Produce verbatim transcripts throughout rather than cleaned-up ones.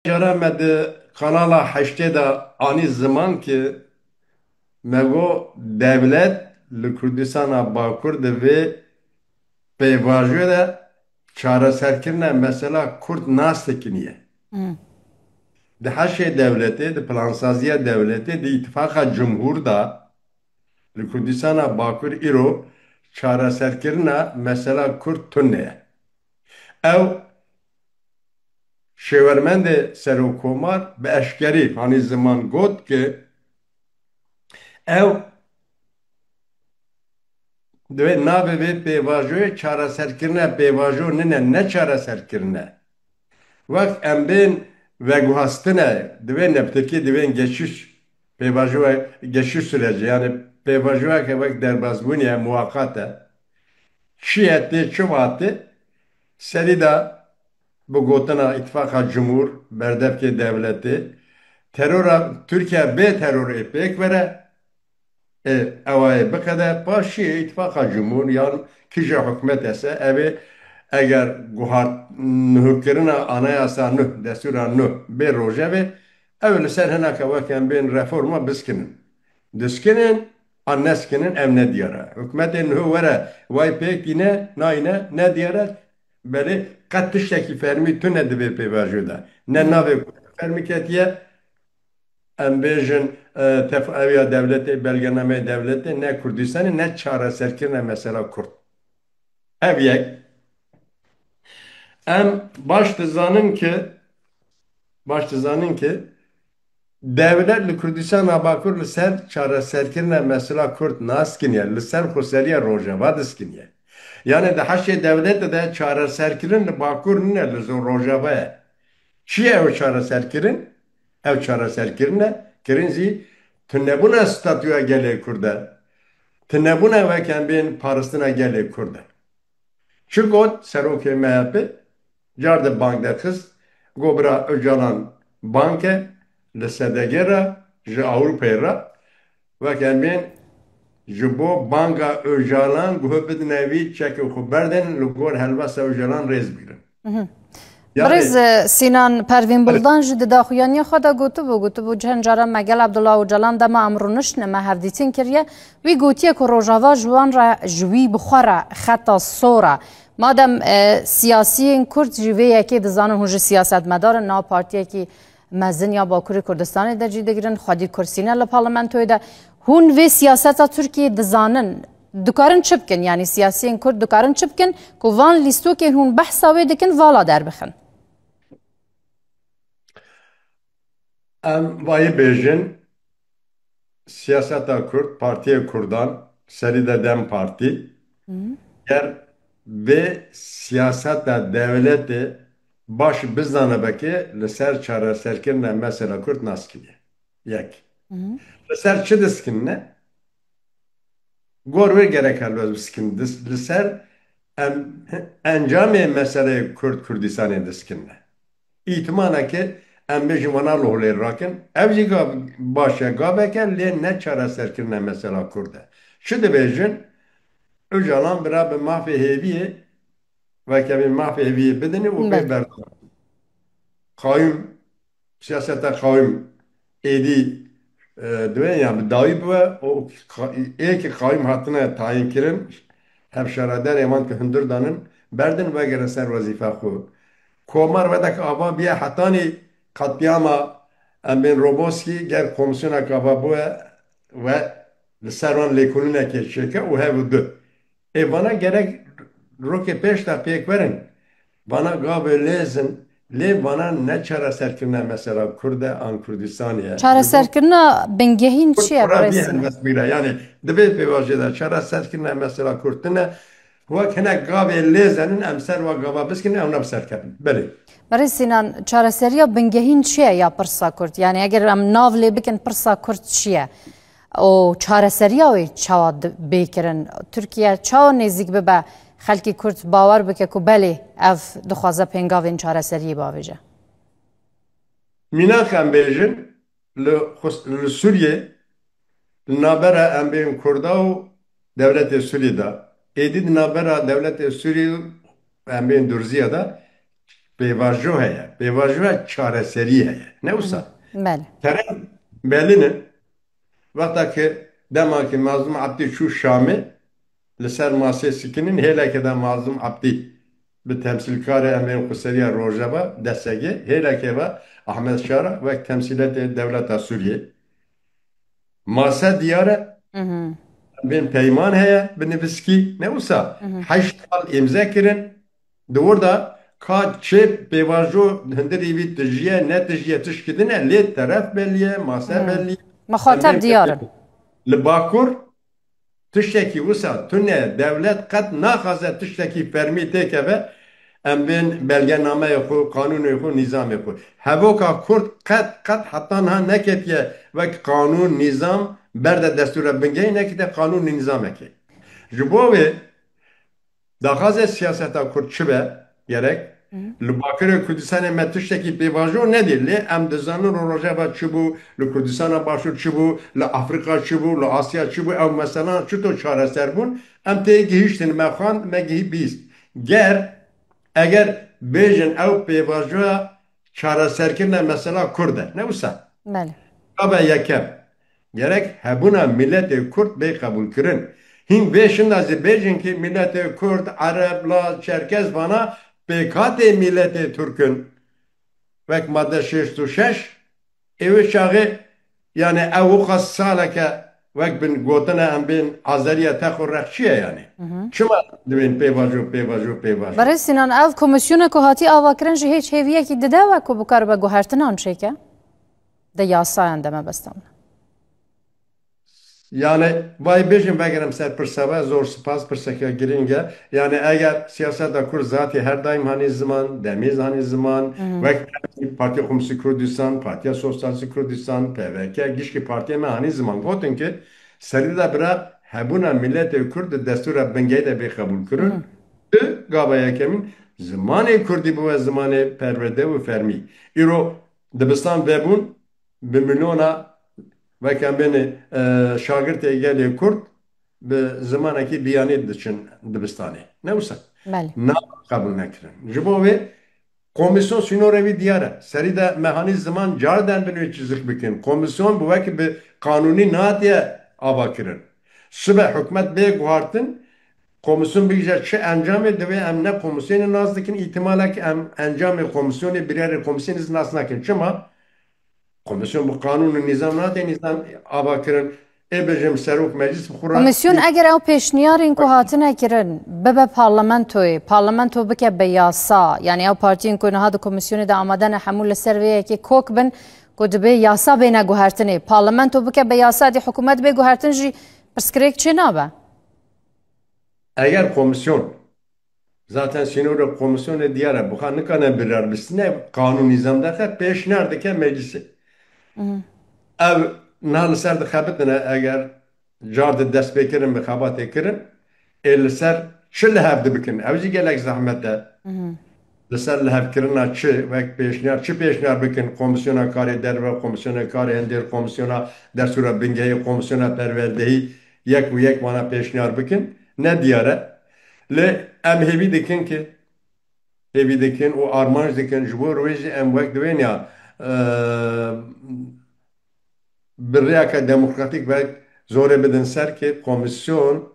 Cara me di kanala heştê de anî ziman ki me got dewlet li Kurdistana Bakur di vê pêvajoyê de çareserkirina mesela Kurd nas dikiniye. Hmm. Di heşê dewletê, di plansaziya dewletê, di îtifaqa cumhur de li Kurdistana Bakur îro çareserkirina mesela Kurd tune ye. Ew şêwermendê Serokkomar bi eşkerî hanî ziman got ki ew divê navê vê pêvajoyê çareserkirine pêvajo nine, ne çareserkirine. Wek em bên veguhastine, divê nebtirkî divên geçiş, pêvajoya geçiş süreci, yani pêvajoyeke wek derbazbûnê ye, muwaqat e. Çi ye tê, çi vate, serî de bi gotina îtifaqa cumhur, berdevkê dewletê, terora Tirkiye bê terorê pêk were, ê, ewa ê biqede, paşiyê îtifaqa cumhur yan kîje hikûmet ese, ev ê eger guhart nuhkirina anayasa nuh, destûra nuh bê rojevê, ew li ser hineke wek em bên reforma biskinin. Diskinin, an neskinin, ev nediyar e. Hikûmetê nuh were, way pêk tîne, nayne, nediyar e. Belê qet tiştekî fermî tune di vê pêvajoyê de. Ne navê Kurd fermî ketiye, em bêjin, e, tef-, ew ya dewletê, belgenameyê dewletê, ne Kurdistanê, ne çareserkirina mesela Kurd. Ev yek. Em baş dizanin ki, baş dizanin ki dewlet li Kurdistana Bakur li ser çareserkirina mesela Kurd nas kiniye, li ser xweseriya Rojava diskiniye. Yani di heşê dewletê de çareserkirin li Bakur nine, li zor Rojava ye. Çi ye ew çareserkirin? Ew çareserkirin e, kirin jî tunebûna statûya gelê Kurd e. Tunebûna wek em bên parastina gelê Kurd e. Çi got serokê M H P? Car de bang derxist, got bira Ocalan bank e, li S D G re, ji Ewropayê re, wek em bên ji bo banga Ocalan guh bidine wî, çekê xwe berdin, li gor helwesta Ocalan rêz bigrin. Mhm. Yani Birêz, e, Sînan Pervîn Buldan jî di daxuyaniya xwe de gotibû, gotibû, çend caran me gel Abdullah Ocalan dema em rûniştine, me hevdîtin kiriye. Wî gotiye ku Rojava ji wan re, ji wî bi xwe re xeta sor e. Madem, e, siyasiyên Kurd jî vê yekê dizanin, hûn jî siyasetmedar in, nav partiyekî mezin ya Bakurê Kurdistanê de cî digirin, xwedî kursî ne li parlamentoyê de. Hûn vê siyaseta Tirkiyê dizanin, dikarin çi bikin? Yanî siyasiyên Kurd dikarin çi bikin ku van lîstokên hûn behsa wê dikin vala derbixin? Em vayê bêjin, siyaseta Kurd, Partiyê Kurdan, serî de DEM Partî, Hı. ger vê siyaseta dewletê baş bizanibekê, li ser çareserkirina mesela Kurd nas kiriye. Yek. Hı. Li ser çi diskinine? Gor wê gerek helwest biskin. Dis-, li ser em-, encamê meseleyê Kurd Kurdistanê diskinine. Îtimaneke em bêjin wana li holê rakin. Ev jî gav-, baş e, gaveke, lê ne çareserkirine mesela Kurd e. Çi dibêjin? Ocalan bira bi mafê hêviyê, weke bi mafê hêviyê bidinê û pê Belê. berdin. Qayûm, siyaseta qayûm êdî, e, divê ya bi dawî bibe û ka-, ê ki qayûm hatine tayîn kirin, hevşaredarê wan ki hundir danin, berdin vegerin ser wezîfa xwe. Komar vedek ava biye hetanî katliama em bên Roboskî ger komîsyonek ava bûye ve li ser wan lêkolînekê çêke û hev û du. Ê vana gerek rokê pêş de pêk werin. Vana gavê lêzin, lê vana ne çareserkirina mesela Kurd e an Kurdistanê ye. Çareserkirina bingehîn çi ye, Kurd kura vî birêz Sinan? helbest bîre. Yani divê pêvajoyê de çareserkirina mesela Kurd tune. Wek hinek gavê lêzenin em ser wa gava biskinin, ew ne bi ser kevin. Belê. Birêz Sinan, çareseriya bingehîn çi ye ya pirsa Kurd? Yani eger em nav lê bikin pirsa Kurd çi ye? û çareseriya wê çawa di-, bê kirin? Tirkiye çawa nêzîk bibe xelkê Kurd bawer bike ku belê ev dixwaze pêngavên çareseriyê bavêje? Mînak em bêjin, li Xus-, li Sûriyê, li navbera em bên Kurda û dewletê Sûriyê de, êdî di navbera dewletê Sûriyê û em bên Durziya de pêvajo heye. Pêvajoya çareseriyê heye. Ne wisa? Belê. Kerem belî ne. Wexta ki dema ki Mazlûm Ebdî çû Şamê, li ser masê sikinîn hêleke de Mazlûm Ebdî bi temsîlkarê em ê xweseriya Rojava, D S G, hêleke ve Ahmet Şara wek temsîletê dewleta Sûriyê. Mase diyar e, Hı hı. bên peyman heye bi nivîskî, ne wisa? Hı hı. Heşt sal îmze kirin. Di wir de ka çê pêvajo hundirî vî tijiye, netijiye, tişkî din e, lê teref belî ye, mase Hı. belî ye. Mixatab Em ê diyar in. Li Bakur tiştekî wisa tune, dewlet qet naxwaze tiştekî fermî têkeve, em bên belgenameyê xwe, qanûnê xwe, nîzamê xwe. Hevoka Kurd qet, qet heta niha neketiye wek qanûn, nîzam, berde destûra bingehî, neketiye qanûn, nîzamekê. Ji bo vê daxwaze siyaseta Kurd çi be, gerek Hı. li Bakurê Kurdistanê me tiştekî pêvajo nedî. Lê em dizanin Rojava çi bû, li Kurdistana Başûr çi bû, li Afrîka çi bû, li Asya çi bû, ew meselan çito çareser bûn, em tê gihîştin, me xwend, me gihî bîst. Ger, eger bêjin ew pêvajoya çareserkirina mesela Kurd e, ne wisa? Belê. Gava yekem, gerek hebûna miletê Kurd bê qebûlkirin. Hîn vê şinda zî bêjin ki miletê Kurd, Ereb, Laz, Çerkez vana pêkhatê miletê Tirk in. Wek madde şêst û şeş, ê wê çaxê, yani ew wiqas saleke wek bin gotine em bên Azeriya tex û rex çi ye yani? Hı hı. Çima dibên pêvajo, pêvajo, pêvajo? Berê Sinan, ev komîsyona ku hatî avakirin jî hêç hêviyekî dide we ku bikaribe guhertinan çêke? Di yasayan de mebestan. Yani, vay bêjim vegerim ser pirsa we, zor spas, pirseke girîng e. Yani, eger siyaseta Kurd zatî her daîm hanî ziman, demîz hanî ziman, Hı hı. wek Partiya Komîsî Kurdistan, Partiya Sosyalîst Kurdistan, P V K, gişkî partiyê me hanî ziman. Gotin ki, serî de bira hebûna miletê Kurd di destûra bingehî de bê qebûl kirin. Hı. Di gava yekemîn, zimanê Kurdî bibe zimanê perwerde û fermî. Îro dibistan vebûn, bi milyona weke min, e, şagirtê gelê Kurd bi zimanekî biyanî diçin dibistanê. Ne wisa? Belê. Na qebûl nekirin. Ji bo vê komîsyon sînorê wî diyar e. Serî de me hanî ziman carden bin wê çizik bikin. Komîsyon bi wekî bi qanûnî natiye ava kirin. Sibe hikûmet bê guhartin, komîsyon bigije çi encamê, divê em ne komîsyonê nas dikin, îhtimalek em encamê komîsyonê, birarê komîsyonê zî nas nakin. Çima? Komîsyon bi qanûn û nîzam nate nîzam ava kirin. Ê bêjim serok meclis bi xwe re Komîsyon eger ew pêşniyarên ku hatine kirin bibe parlamentoyê, parlamento bike be yasa, yani ew partiyên ku niha di komîsyonê de amade ne hemû li ser vê yekê kok bin ku dibê yasa bêne guhertinê. Parlamento bike be yasa, dê hikûmet bê guhertin jî pirsgirêk çê nabe. Eger komîsyon Zaten sînorê komîsyonê diyar e. Buxa nikane birar bistine, qanûn nîzam derxe, pêşniyar dike meclisê. Mhm. Ev niha li ser dixebitine, eger car di destpêkirin bi xebatê kirin, ê li ser çi li hev dibikin? Ew jî gelek zehmet e. Mhm. Li ser lihevkirina çi, wek pêşniyar, çi pêşniyar bikin? Komîsyona karê derve, komîsyona karê hundir, komîsyona destûra bingehî, komîsyona perwerdehî, yek û yek wana pêşniyar bikin, ne diyar e. Lê em hêvî dikin ki, hêvî dikin û armanc dikin, ji bo rojê em wek divên ya, e, bi rêyeke demokratîk wek zorê bidin ser ki komîsyon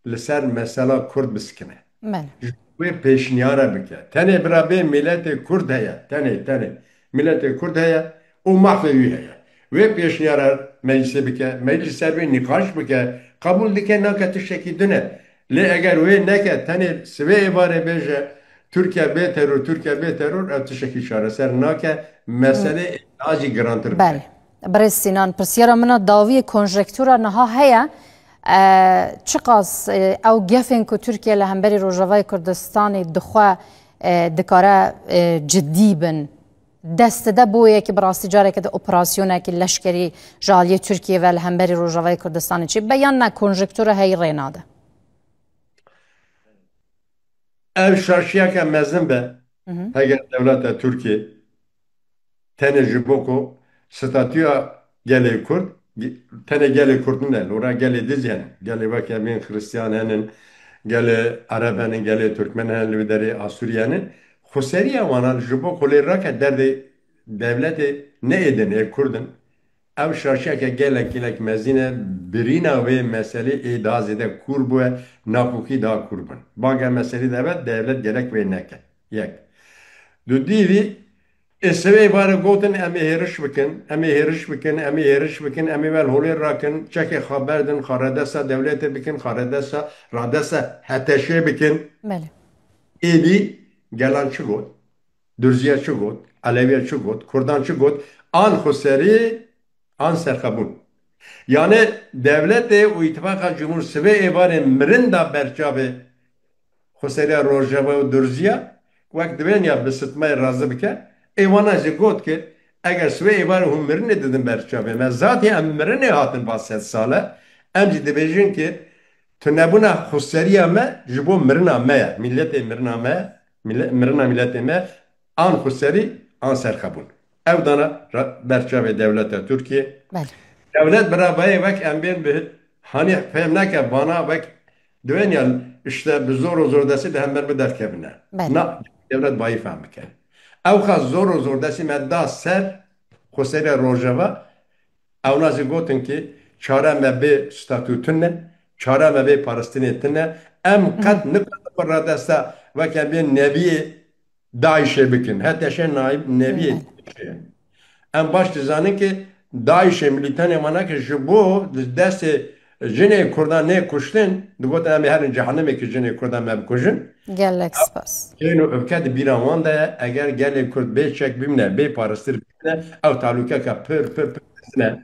li ser mesela Kurd bisikine. Belê. Ji wê pêşniyara bike. Tenê bira bê miletê Kurd heye. Tenê, tenê. Miletê Kurd heye û mafê wî heye. Wê pêşniyara meclisê bike. Meclis ser wê nîqaş bike. Qebûl dike nake tiştekî din e. Lê eger wê neke tenê sivê êvarê bêje Tirkiye bê teror, Tirkiye bê teror, ev tiştekî çareser nake. Meselê daha jî girantir bike. Belê. Birêz Sînan, pirsyara min a dawiyê konjektûra niha heye. E, çiqas, e, ew gefên ku Tirkiye li hemberî Rojavayê Kurdistanê dixwe, e, dikare, e, cidî bin? Dest dide bo yekî bi rastî careke di operasyonekî leşkerî ji aliyê Tirkiye ve li hemberî Rojavayê Kurdistanê çêbibe yan ne konjektûra heyî rê nade? Ev şaşiyeke mezin be, Mhm. heger dewleta Tirkiyê tenê ji bo ku statûya gelê Kurd, ge-, tenê gelê Kurd nine, lora gelê din jî hene. Gelê weke min Xristiyan henin, gelê Ereb henin, gelê Tirkmen henin, li wî derê Asûrî henin. Xweseriya wana ji bo ku lê rake derdê dewletê ne ê din, ê Kurd in. Ew şaşiyeke gelek gelek mezin e, birîna wê meselê ê daha zêde kûr bûye, nakokî daha kûr bin. Banga meselê de be, dewlet gerek wê neke. Yek. Dudî vî, ê sivê êvarê gotin, em ê hêriş bikin, em ê hêriş bikin, em ê hêriş bikin, em ê wer holê rakin, çekê xwe berdin, xwe redesa dewletê bikin, xwe redesa, radesa H T Ş'ê bikin. Belê. Êdî gelan çi got? Durziya çi got? Elewiya çi got? Kurdan çi got? An xweserî, an serxebûn. Yani dewletê û îtifaqa cumhur sivê êvarê mirin da berçavê xweseriya Rojava û Durziya, wek divên ya bi sitmayê razî bike. Ê wana jî got ki eger sivê êvarê hûn mirinê didin berçavê me, zatê em mirinê hatin va sed sal e, em jî dibêjin ki tunebûna xweseriya me ji bo mirina me ye, miletê mirina me, mile-, mirina miletê me, an xweserî, an serxebûn. Ew dana ra-, berçavê dewleta Tirkiye. Belê. Dewlet biravayê wek em bên bi hanî fêm neke vana wek diwên ya işte bi zor û zordestî li hember bi derkevine. Belê. Na, dewlet bayî fehm bike. Ew xas zor û zordestî me da ser xweseriya Rojava, ewna jî gotin ki çare me bê statû tune, çare me bê parastinê tune, em qet nikaribin radesta weke bê neviyê DAIŞ'ê bikin. H T Ş'ê nayb neviyê DAIŞ'ê. Em baş dizanin ki DAIŞ'ê, milîtanê wana ki ji bo destê jinê Kurdan nê kuştin, digotin em ê herin cehennemê ki jinê Kurdan me bikujin. Gelek spas. Hên û öfke di bîra wan de ye. Eger gelê Kurd bê çek bimine, bê parastir bimine, ew talûkeke pir, pir, pir mezin e.